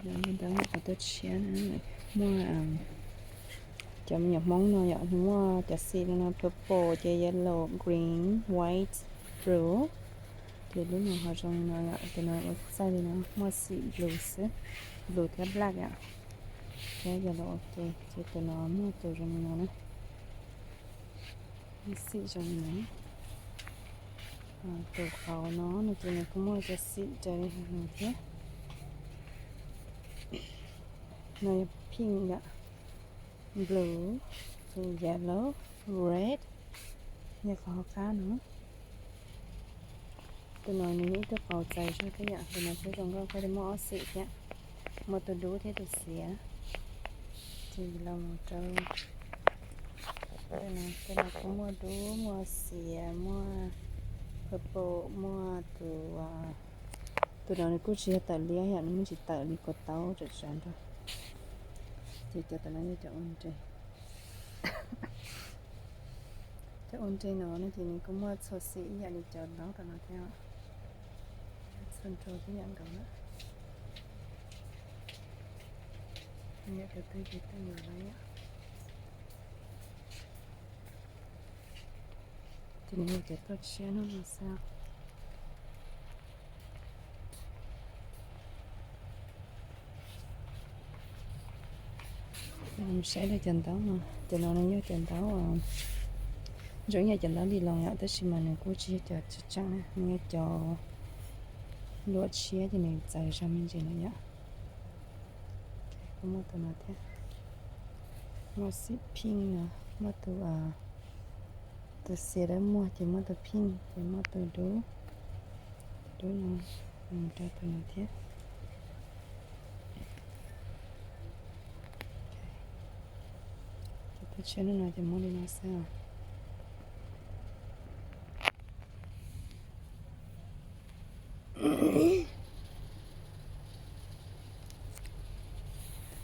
Ntawd cov tuaj tshiab na, muaj cov me nyuam Hmoob no yom, nws muaj cov xim no, purple, ces yellow, green, white, blue. Ces lub no ho zoo li no yom, tus no ua txaij li no, muaj xim blue xwb, blue thiab black yom, thiab yellow ua ke. Ces tus no muaj tus zoo li no na, muaj xim zoo li no. Tus qauv no no ces nws kuj muaj cov xim raws li no thiab. No yog pink yom, blue, yellow, red, yog qhov hauv qab no. Tus no nws yog ib tug qauv txawv zog thiab yom, tus no kuj zoo nkauj, kuj muaj ob xim thiab, muaj tus dub thiab tus xiav. Ces los mus rau tus no, tus no kuj muaj dub, muaj xiav, muaj purple, muaj tus, tus no nws kuj tsis yog tawm liab yom, nws muaj tsis tawm li kuv taub tsav tsav nrog. Ces cov tus no yog cov ua nres. Cov ua nres no no ces nws kuj muaj txhua xim ib yam li cov laub tom no thiab, txhua nrau tib yam nkaus na. Yam tus twg ces tuaj yuav lawm yom. Ces nws yog cov tuaj tshiab hnub no xwb. Saib rau cov ntaub no, cov no nws yog cov ntaub zoo ib yam cov ntaub di los yom, tab sis mas nws kuj tsis yog cov tseem tseem na, nws yog cov luam tshiab ces nws txawv zog me ntsis na yom. Kuj muaj tus no thiab, muaj xim pink no, muaj tus, tus xiav dawb muag ces muaj tus pink, ces muaj tus dub, dub no, rau tus no thiab. Cov tuaj tshiab hnub no ces muaj li no xwb.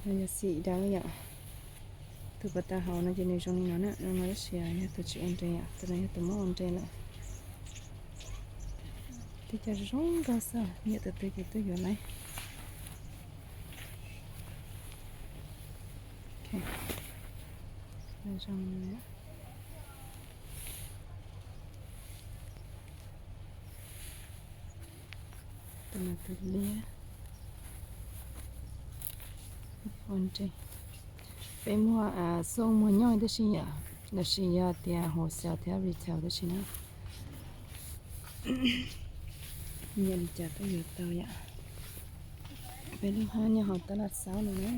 Yog xim dawb yom. Tus pas tas hauv no ces nws zoo li no na, zoo no tab sis yog tus tsis ua nres yom, tus no yog tus muab ua nres lawm. Tib co zoo nkauj xwb, yam tus twg ces tuaj yuav lawm. Zoo. Tus no tus liab. Ua nres. Peb muag xoo muag nyob tab sis yom, los sis yog tias wholesale thiab retail tab sis na. Nyiam li cas tuaj yuav tau yom. Peb lub hab nyob hauv tab laj xaub no na.